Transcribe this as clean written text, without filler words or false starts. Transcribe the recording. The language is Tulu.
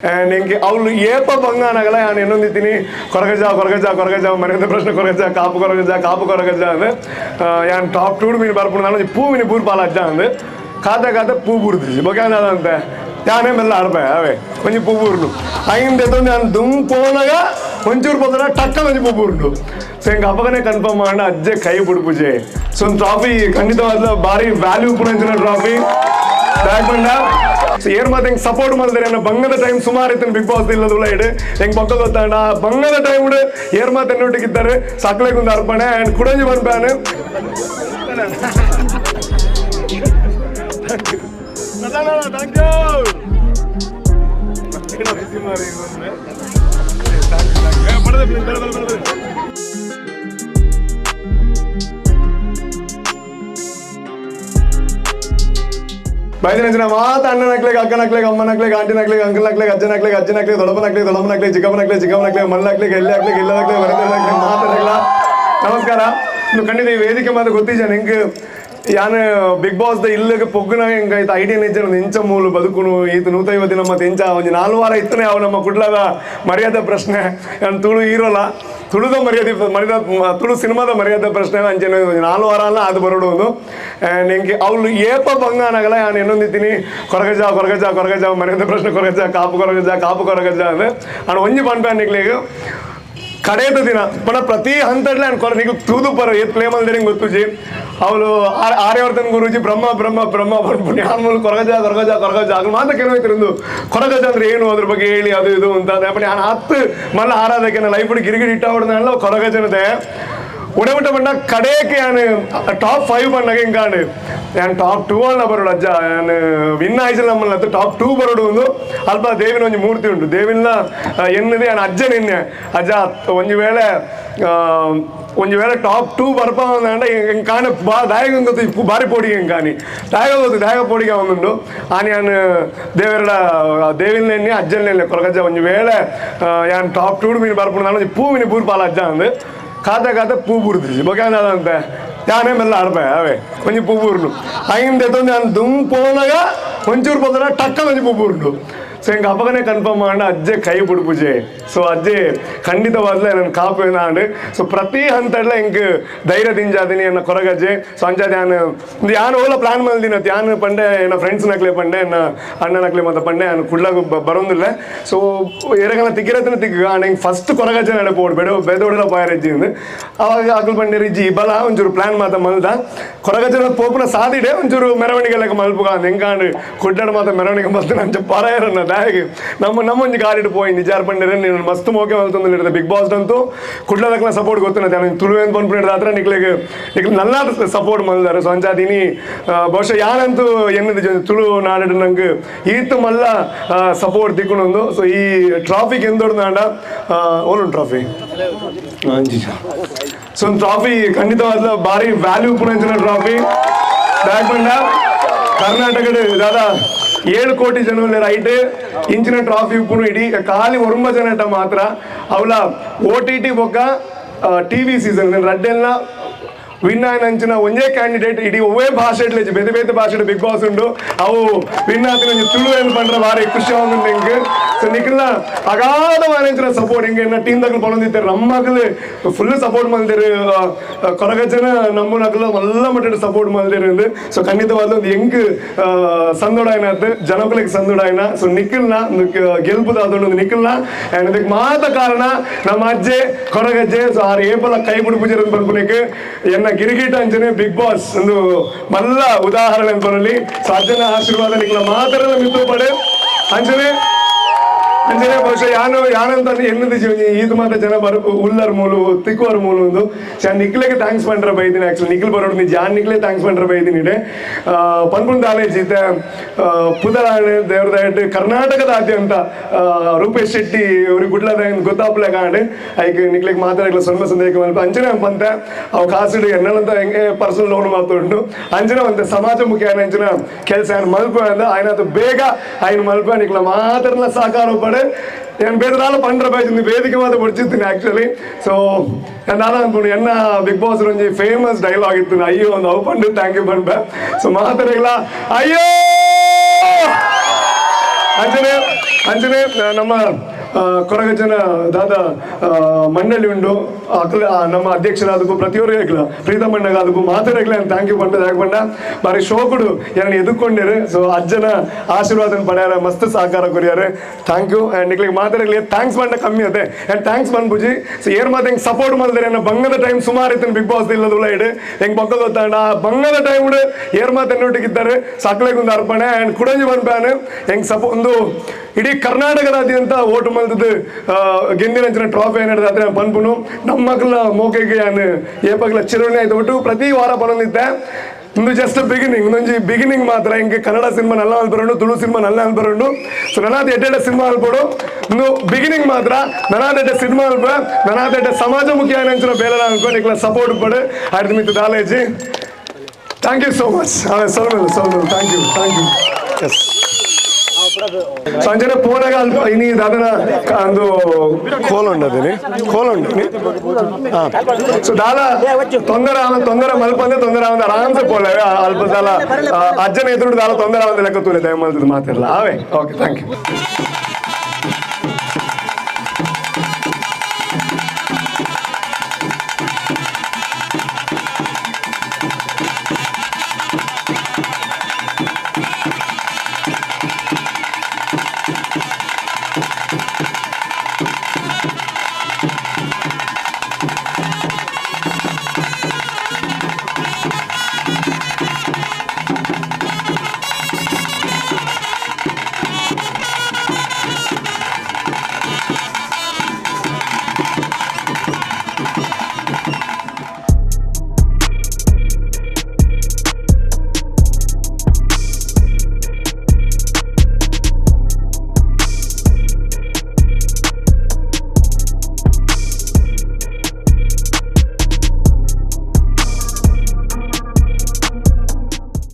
And ಎಂಕೆ ಅವಳು ಏಪ ಬಂಗಾನಾಗಲ್ಲ ನಾನು ಎನ್ನೊಂದಿತ್ತೀನಿ ಕೊರಗಜ ಕೊರಗಜ ಕೊರಗಜ ಮನೆಯಿಂದ ಪ್ರಶ್ನೆ ಕೊರಗಜ ಕಾಪು ಕೊರಗಜ ಕಾಪು ಕೊರಗಜ ಅಂದು ಯಾನ್ ಟಾಪ್ ಟೂಡ್ ಮೀನು ಬರ್ಪುಣ ನಾನು ಪೂ ಮೀನು ಪೂರ್ ಪಾಲ ಅಜ್ಜ ಅಂದು ಕಾತ ಕಾತ ಪೂ ಬೂರ್ದಿಜಿ ಬೊಕ ಅಂತೆ ಯಾನೇ ಮೆಲ್ಲ ಆಡ್ಪೆ ಅವೇ ಒಂಜಿ ಪೂ ಬೂರ್ನು ಐಂದ ಎತ್ತೊಂದು ನಾನು ದುಮ್ ಪೋನಾಗ ಒಂಚೂರು ಪೋದನ ಟಕ್ಕ ಒಂಜಿ ಪೂ ಬೂರ್ನು. ಸೊ ಹಿಂಗೆ ಅಪ್ಪಗನೇ ಕನ್ಫರ್ಮ್ ಮಾಡೋಣ ಅಜ್ಜೆ ಕೈ ಬಿಡ್ಪುಜೆ. ಸೊ ಒಂದು ಟ್ರಾಫಿ ಖಂಡಿತವಾದ ಭಾರಿ ವ್ಯಾಲ್ಯೂ ಪುನಂಚಿನ ಟ್ರಾಫಿ ಬ್ಯಾಕ್ ಬಂಡ. ಸೊ ಏರ್ ಮಾತು ಹೆಂಗೆ ಸಪೋರ್ಟ್ ಮಾಡಿದ್ರೆ ಏನೋ ಬಂಗದ ಟೈಮ್ ಸುಮಾರು ಇತ್ತು ಬಿಗ್ ಬಾಸ್ ಇಲ್ಲದುಲ್ಲ ಇಡು ಹೆಂಗ್ ಪಕ್ಕ ಗೊತ್ತಾಂಡ ಬಂಗದ ಟೈಮ್ ಏರ್ ಮಾತು ಎನ್ನೊಟ್ಟಿಗಿದ್ದಾರೆ ಸಕ್ಲೆಗೆ ಒಂದು ಅರ್ಪಣೆ ಆ್ಯಂಡ್ ಕುಡಂಜಿ ಬಂದ್ಪ್ಯಾನು. Thank you. ಬೈದಿನ ಮಾತ ಅಣ್ಣನಕ್ಲೆಗ್ ಅಕ್ಕನಕ್ಲೆಗ್ ಅಮ್ಮನಕ್ಲೆಗ್ ಆಂಟಿನಕ್ಲೆಗ್ ಅಂಕಲ್ನಕ್ಲೆಗ್ ಅಜ್ಜನಕ್ಲೆಗ್ ಅಜ್ಜನಕ್ಲೆಗ್ ದೊಡ್ಡಪ್ಪನಕ್ಲೆಗ್ ದೊಡ್ಡಮ್ಮನಕ್ಲೆಗ್ ಚಿಕ್ಕಮ್ಮನಕ್ಲೆಗ್ ಚಿಕ್ಕಮ್ಮನಕ್ಲೆಗ್ ಮಲ್ಲಕ್ಲೆಗ್ ಎಲ್ಲಿ ಇಲ್ಲದಕ್ಲೆಗ್ ಹೊರದಕ್ಲೆಗ್ ಮಾತಾಡಕ್ಲ ನಮಸ್ಕಾರ. ಇನ್ನು ಖಂಡಿತ ಈ ವೇದಿಕೆ ಮಾತ್ರ ಗೊತ್ತಿಜ ನಿಂಗೆ ಯಾನ್ big boss the ಇಲ್ಲಗೆ ಪೊಗ್ಗುನ ಹೆಂಗಾಯ್ತು ಐಡಿಯಾ ನಿಜ ಇಂಚ ಮೂಲು ಬದುಕುನು ಈತ 150 ದಿನ ಮತ್ತೆ ಇಂಚ ಒಂಜಿ 4 ವಾರ ಇತ್ತನೆ ಅವು ನಮ್ಮ ಕುಡ್ಲದ ಮರ್ಯಾದೆ ಪ್ರಶ್ನೆ. ಯಾನ್ ತುಳು ಹೀರೋಲ ತುಳುದ ಮರ್ಯಾದೆ ಮರ್ಯಾದ ತುಳು ಸಿನಿಮಾದ ಮರ್ಯಾದೆ ಪ್ರಶ್ನೆ ಅಂಚನೆ ಒಂಜಿ 4 ವಾರ ಅಲ್ಲ ಅದು ಬರೋಡು. ಆ್ಯಂಡ್ ಎಂಕೆ ಅವಳು ಏಪ ಬಂಗಾನಾಗಲ್ಲ ನಾನು ಎನ್ನೊಂದಿತ್ತೀನಿ ಕೊರಗಜ ಕೊರಗಜ ಕೊರಗಜ ಮರ್ಯಾದೆ ಪ್ರಶ್ನೆ ಕೊರಗಜ ಕಾಪು ಕೊರಗಜ ಕಾಪು ಕೊರಗಜ ಅಂದು ನಾನು ಒಂಜಿ ಪನ್ಪೆ ನಿಕ್ಲೆಗ್ ಕಡೆಯದ ದಿನ ಪಣ ಪ್ರತಿ ಹಂತಡ್ಲೆ ನಾನು ಕೊರ ನಿಗ್ ತೂದು ಪರ ಏತ್ ಪ್ಲೇ ಮಲ್ದರೆ ಗೊತ್ತುಜಿ ಅವಳು ಆರ್ಯವರ್ಧನ್ ಗುರೂಜಿ ಬ್ರಹ್ಮ ಬ್ರಹ್ಮ ಬ್ರಹ್ಮ ಪನ್ಪುನಿ ಆಮೇಲೆ ಕೊರಗಜ ಕೊರಗಜ ಕೊರಗಜ ಅದ್ರ ಮಾತ್ರ ಕೆಲವೈತಿರಂದು ಕೊರಗಜ ಅಂದ್ರೆ ಏನು ಅದ್ರ ಬಗ್ಗೆ ಹೇಳಿ ಅದು ಇದು ಅಂತ. ಅಪ್ಪಣೆ ನಾನು ಹತ್ತು ಮಲ್ಲ ಆರಾಧಕ್ಕೆ ಲೈಫ್ ಗಿರಿಗಿಡಿ ಇಟ್ಟ ಕೊರಗಜನದೆ ಉಡಮಟ ಬಣ್ಣ ಕಡೆಗೆ ನಾನು ಟಾಪ್ 5 ಬಣ್ಣಗೆ ಹಿಂಗಾಡು ನಾನು ಟಾಪ್ 2 ಅಲ್ಲ ಬರೋಡು ಅಜ್ಜ ನಾನು ವಿನ್ ಆಯ್ಸಿಲ್ಲ ನಮ್ಮಲ್ಲ ಟಾಪ್ 2 ಬರೋಡು ಒಂದು ಅಲ್ಪ ದೇವಿನ ಒಂಜಿ ಮೂರ್ತಿ ಉಂಟು ದೇವಿನ ಎನ್ನದೆ ನಾನು ಅಜ್ಜ ನಿನ್ನೆ ಅಜ್ಜ ಒಂಜಿ ವೇಳೆ ಒಂಜಿ ವೇಳೆ ಟಾಪ್ 2 ಬರ್ಪ ಅಂಡ ಕಾಣ ಬಾ ದಾಯಗ ಗೊತ್ತು ಭಾರಿ ಪೋಡಿಗೆ ಹಿಂಗಾನಿ ದಾಯಗ ಗೊತ್ತು ದಾಯಗ ಪೋಡಿಗೆ ಒಂದುಂಡು ಆನಿ ನಾನು ದೇವರ ದೇವಿನ ಎಣ್ಣೆ ಅಜ್ಜನ ಕೊರಗಜ್ಜ ಒಂಜಿ ವೇಳೆ ಯಾನ್ ಟಾಪ್ 2 ಮೀನು ಬರ್ಪುಣ ನಾನು ಪೂ ಮೀನು ಪೂರ್ ಪಾಲ ಅಜ್ಜ ಅಂದು ಕಾತ ಕಾತ ಪೂ ಬೂರ್ದಿಜಿ ಬೊಕ ಅಂತೆ ಯಾನೇ ಮೆಲ್ಲ ಆಡ್ಪೆ ಅವೇ ಒಂಜಿ ಪೂ ಬೂರ್ನು ಐಂದ ಎತ್ತೊಂದು ನಾನು ದುಮ್ ಪೋನಾಗ ಒಂಚೂರು ಪೋದನ ಟಕ್ಕ ಒಂಜಿ ಪೂ ಬೂರ್ನು. ಸೊ ಹಿಂಗೆ ಅಪ್ಪಗನೇ ಕನ್ಫರ್ಮ್ ಮಾಡೋಣ ಅಜ್ಜೆ ಕೈ ಬಿಡ್ಪುಜೆ. ಸೊ ಅಜ್ಜೆ ಖಂಡಿತವಾದ್ಲೆ ನನ್ನ ಕಾಪು ಏನಾಂಡು. ಸೊ ಪ್ರತಿ ಹಂತಡ್ಲ ಹಿಂಗೆ ಧೈರ್ಯ ದಿಂಜಾದಿನಿ ಎನ್ನ ಕೊರಗಜ್ಜೆ. ಸೊ ಅಂಜಾದ ಯಾನ್ ಯಾನ್ ಓಲ ಪ್ಲಾನ್ ಮಲ್ದಿನ ಯಾನ್ ಪಂಡೆ ಎನ್ನ ಫ್ರೆಂಡ್ಸ್ ನಕ್ಲೆ ಪಂಡೆ ಎನ್ನ ಅಣ್ಣನಕ್ಲೆ ಮತ್ತೆ ಪಂಡೆ ಯಾನ್ ಕುಡ್ಲಾಗ ಬರೋಂದಿಲ್ಲ. ಸೊ ಎರಗನ ತಿಕ್ಕಿರತನ ತಿಕ್ಕ ಆಂಡ್ ಹಿಂಗೆ ಫಸ್ಟ್ ಕೊರಗಜ್ಜೆ ನಡೆ ಪೋಡು ಬೇಡ ಬೇದೋಡಲ ಬಾಯರಜ್ಜಿ ಅಂದು ಅವಾಗ ಅಕಲ್ ಪಂಡೆ ರಿಜ್ಜಿ ಬಲ ಒಂಚೂರು ಪ್ಲಾನ್ ಮಾತ ಮಲ್ದ ಕೊರಗಜ್ಜನ ಪೋಪುನ ಸಾದಿಡೆ ಒಂಚೂರು ಮೆರವಣಿಗೆ ಲೆಕ್ಕ ಮಲ್ಪುಗ ಅಂದ್ ಹೆಂಗಾಂಡ್ ಕುಡ್ಲಡ ಮಾತ ಮೆರವಣಿಗೆ ಮಲ್ತ ನಂಚ ಪರಾಯರನ್ನ ದಾಯಗೆ ನಮ್ಮ ನಮ್ಮೊಂಜಿ ಗಾಡಿಡ್ ಪೋಯಿ ನಿಜಾರ್ ಪಂಡೆರೆ ನೀನು ಮಸ್ತ್ ಮೋಕೆ ಮಲ್ತೊಂದು ಬಿಗ್ ಬಾಸ್ ಅಂತೂ ಕುಡ್ಲದಕ್ಲ ಸಪೋರ್ಟ್ ಗೊತ್ತಿನ ನಾನು ತುಳುವೇನು ಪನ್ಪುನ ಆತ್ರ ನಿಕ್ಲೆಗ್ ನಿಕ್ಲೆ ನಲ್ಲ ಸಪೋರ್ಟ್ ಮಲ್ದಾರೆ. ಸೊ ಅಂಚಾದಿನಿ ಬಹುಶಃ ಯಾನಂತೂ ಎನ್ನದು ತುಳು ನಾಡು ನಂಗೆ ಈತ ಮಲ್ಲ ಸಪೋರ್ಟ್ ದಿಕ್ಕುನೊಂದು. ಸೊ ಈ ಟ್ರಾಫಿಕ್ ಎಂದೊಡ್ದು ಓಲುಂಡು ಟ್ರಾಫಿ ಸೊ ಒಂದು ಟ್ರಾಫಿ ಖಂಡಿತವಾದ ಭಾರಿ ವ್ಯಾಲ್ಯೂ ಪುನಂಚಿನ ಟ್ರಾಫಿ ಬ್ಯಾಕ್ ಬಂಡ ಕರ್ನಾಟಕದ ದಾದಾ 7 ಕೋಟಿ ಜನ ರೈಟ್ ಇಂಚಿನ ಟ್ರಾಫಿ ಉಪ್ಪುನು ಇಡೀ ಖಾಲಿ ಒರುಂಬ ಜನ ಮಾತ್ರ ಅವಳ OTT ಬೊಕ್ಕ TV season ರಡ್ಡೆಲ್ಲ win ಆಯ್ನ ಒಂಜೇ ಕ್ಯಾಂಡಿಡೇಟ್ ಇಡೀ ಒವ್ವೇ ಭಾಷೆ ಬೇತೆ ಬೇತೆ ಭಾಷೆ ಬಿಗ್ ಬಾಸ್ ಉಂಡು ಅವು ವಿನ್ ಆತಿನ ತುಳು ಏನು ಪಂಡ್ರೆ ಭಾರಿ ಖುಷಿ ಆಗುಂಡು ಹಿಂಗೆ. ಸೊ ನಿಖಿಲ್ನ ಅಗಾಧವಾದ ಸಪೋರ್ಟ್ ಹಿಂಗೆ ಎನ್ನ ಟೀಮ್ ದಾಗಲು ಪಡೊಂದಿದ್ದಾರೆ ನಮ್ಮಗಲು ಫುಲ್ ಸಪೋರ್ಟ್ ಮಲ್ದಿರು ಕೊರಗಜ್ಜನ ನಮ್ಮನಗಲು ಮಲ್ಲ ಮಟ್ಟ ಸಪೋರ್ಟ್ ಮಲ್ದಿರು. ಸೊ ಖಂಡಿತವಾದ ಒಂದು ಹೆಂಗ್ ಸಂದೋಡಾಯನ ಜನಗಳಿಗೆ ಸಂದೋಡಾಯನ. ಸೊ ನಿಖಿಲ್ನ ಗೆಲ್ಪುದಾದೊಂದು ನಿಖಿಲ್ನ ಆ್ಯಂಡ್ ಇದಕ್ಕೆ ಮಾತ ಕಾರಣ ನಮ್ಮ ಅಜ್ಜೆ ಕೊರಗಜ್ಜೆ. ಸೊ ಆರು ಏಪಲ ಕೈ ಬಿಡುಪುಜೆ ಪನ್ಪುನಿಕ್ ಎನ್ನ ಗಿರಿಗಿಟ ಅಂಚನೆ ಬಿಗ್ ಬಾಸ್ ಒಂದು ಮಲ್ಲ ಉದಾಹರಣೆ ಅನ್ಪನಲ್ಲಿ. ಸೊ ಅಜ್ಜನ ಆಶೀರ್ವಾದ ನಿಖಿಲ ಮಾತ್ರ ಮಿತ್ತು ಪಡೆ ಅಂಚನೆ ಅಂಚನೆ ಬಹುಶಃ ಯಾನು ಯಾನಂತ ಎನ್ನದು ಜೀವನಿ ಈದು ಮಾತ್ರ ಜನ ಬರ ಉಲ್ಲರ್ ಮೂಲು ತಿಕ್ಕುವರ್ ಮೂಲು ಒಂದು ಸೊ ನಿಕ್ಲೆಗೆ thanks ಪಂಡ್ರ ಬೈದಿನಿ. ಆಕ್ಚುಲಿ ನಿಖಿಲ್ ಬರೋಡು ನಿಜ ಯಾನ್ ನಿಕ್ಲೆ thanks ಪಂಡ್ರ ಬೈದಿನಿ ಇಡೆ ಪನ್ಪುನ್ ದಾಲೆ ಜೀತ ಪುದರಾಣೆ ದೇವ್ರದಾಯಟ್ ಕರ್ನಾಟಕದಾದ್ಯಂತ ರೂಪೇಶ್ ಶೆಟ್ಟಿ ಅವ್ರಿಗೆ ಗುಡ್ಲದ ಗೊತ್ತಾಪ್ಲೆ ಕಾಂಡ್ ಐಕ್ ನಿಕ್ಲೆಗೆ ಮಾತಾಡಕ್ಲ ಸೊನ್ನೆ ಸಂದೇಹ ಮಲ್ಪ ಅಂಚನೆ ಪಂತ ಅವು ಕಾಸುಡು ಎನ್ನಂತ ಹೆಂಗೆ ಪರ್ಸನಲ್ ಲೋನ್ ಮಾತುಂಟು ಅಂಚನೆ ಒಂದು ಸಮಾಜಮುಖಿ ಅಂಚಿನ ಕೆಲಸ ಮಲ್ಪ ಅಂದ ఆయన ಬೇಗ ఆయన ಮಲ್ಪ ನಿಕ್ಲ ಮಾತ್ರ ಸಹಕಾರ ಪಡೆ నేను ಬೇರೆ ಪಂಡ್ರ ಬೈచింది ವೇದಿಕೆ ಮಾತ್ರ ಪಡಿಚಿದ್ದೀನಿ ಆಕ್ಚುಲಿ. ಸೊ ನಾನು ಅನ್ಕೊಂಡು ಎನ್ನ ಬಿಗ್ ಬಾಸ್ ಒಂಜಿ ಫೇಮಸ್ ಡೈಲಾಗ್ ಇತ್ತು ಅಯ್ಯೋ ಒಂದು ಅವು ಪಂಡು thank you ಪಂಡ್ಬೆ. ಸೊ ಮಾತಾಡಲ್ಲ ಅಯ್ಯೋ ಅಂಚನೆ ಅಂಚನೆ ನಮ್ಮ ಕೊರಗಜ್ಜನ ದಾದ ಮಂಡಳಿ ಉಂಡು. ಅಕ್ಲ ನಮ್ಮ ಅಧ್ಯಕ್ಷರಾದಕ್ಕೂ ಪ್ರತಿಯೊಬ್ಬರಿಗೂ, ಪ್ರೀತಮಣ್ಣಗಾದಕ್ಕೂ ಮಾತಾಡಗ್ಲೆ thank you ಪಂಡ. ಯಾಕೆ ಪಂಡ ಬಾರಿ ಶೋಕುಡು ಎನ್ನ ಎದುಕೊಂಡಿರು. ಸೊ ಅಜ್ಜನ ಆಶೀರ್ವಾದ ಪಡೆಯಾರ, ಮಸ್ತ್ ಸಹಕಾರ ಕೊರಿಯಾರೆ. Thank you. And ನಿಕ್ಲಿಗೆ ಮಾತಾಡಲಿ thanks ಪಂಡ ಕಮ್ಮಿ ಅದೇ. And thanks ಪನ್ಪುಜಿ. ಸೊ ಏರ್ ಮಾತು ಹೆಂಗೆ ಸಪೋರ್ಟ್ ಮಾಡಿದ್ರೆ, ಎನ್ನ ಬಂಗದ ಟೈಮ್ ಸುಮಾರು ಇತ್ತು ಬಿಗ್ ಬಾಸ್ ಇಲ್ಲದುಲ್ಲ ಇಡು ಹೆಂಗ್ ಪಕ್ಕ ಗೊತ್ತಾಂಡ. ಆ ಬಂಗದ ಟೈಮ್ ಏರ್ ಮಾತು ಎನ್ನೊಟ್ಟಿಗಿದ್ದಾರೆ ಸಕ್ಲೆಗೆ ಒಂದು ಅರ್ಪಣೆ. ಆ್ಯಂಡ್ ಕುಡಂಜಿ ಪನ್ಪಾನು ಹೆಂಗ್ ಸಪೋ ಒಂದು ಇಡೀ ಕರ್ನಾಟಕದಾದ್ಯಂತ ಓಟು ಮಲ್ತದ್ದು ಗೆಂದಿನಂಚಿನ ಟ್ರಾಫಿ ಏನಿದೆ ಅದ್ರ ಪನ್ಪುನು. ನಮ್ಮ ಮಕ್ಕಳ ಮೋಕೆಗೆ ನಾನು ಏಪಗ್ಲ ಚಿರುಣಿ ಆಯ್ತು ಬಿಟ್ಟು ಪ್ರತಿ ವಾರ ಬರೋದಿದ್ದೆ. ಇಂದು ಜಸ್ಟ್ ಬಿಗಿನಿಂಗ್, ಇನ್ನೊಂಜಿ ಬಿಗಿನಿಂಗ್ ಮಾತ್ರ. ಹಿಂಗೆ ಕನ್ನಡ ಸಿನಿಮಾ ನಲ್ಲ ಅಲ್ಬರೋಡು, ತುಳು ಸಿನಿಮಾ ನಲ್ಲ ಅಲ್ಬರೋಡು. ಸೊ ನನಾದ ಎಡ್ಡೆಡ್ಡೆ ಸಿನಿಮಾ ಅಲ್ಪಡು. ಇಂದು ಬಿಗಿನಿಂಗ್ ಮಾತ್ರ. ನನಾದ ಎಡ್ಡೆ ಸಿನಿಮಾ ಅಲ್ಪ, ನನಾದ ಎಡ್ಡೆ ಸಮಾಜಮುಖಿ ಅಂಚಿನ ಬೇಲೆ ಅನ್ಕೊಂಡು ಇಕ್ಲ ಸಪೋರ್ಟ್ ಪಡು. ಆಯ್ತು ಮಿತ್ತು ದಾಲೇಜಿ. Thank you so much. ಸೊಲ್ಮೆಲ್ ಸೊಲ್ಮೆಲ್. Thank you, thank you. Yes. ಸಂಜೆ ಪೋನಾಗ ಅಲ್ಪ ಇನಿ ದಾದನ ಅಂದು ಕೋಲುಂಡದಿನಿ ಕೋಲುಂಡು. ಸೊ ದಾಲ ತೊಂದರೆ ಆವ, ತೊಂದರೆ ಮಲ್ಪಂದೆ ತೊಂದರೆ ಆವಂದೆ ಆರಾಮ್ಸೆ ಪೋಲೆ. ಅಲ್ಪ ದಾಲ ಅಜ್ಜನ ಎದುರು ದಾಲ ತೊಂದರೆ ಆವಂದೆ ಲೆಕ್ಕ ತೂಲೆ. ದಯ ಮಲ್ತದ ಮಾತಿರಲ್ಲ ಆವೆ. Okay, thank you.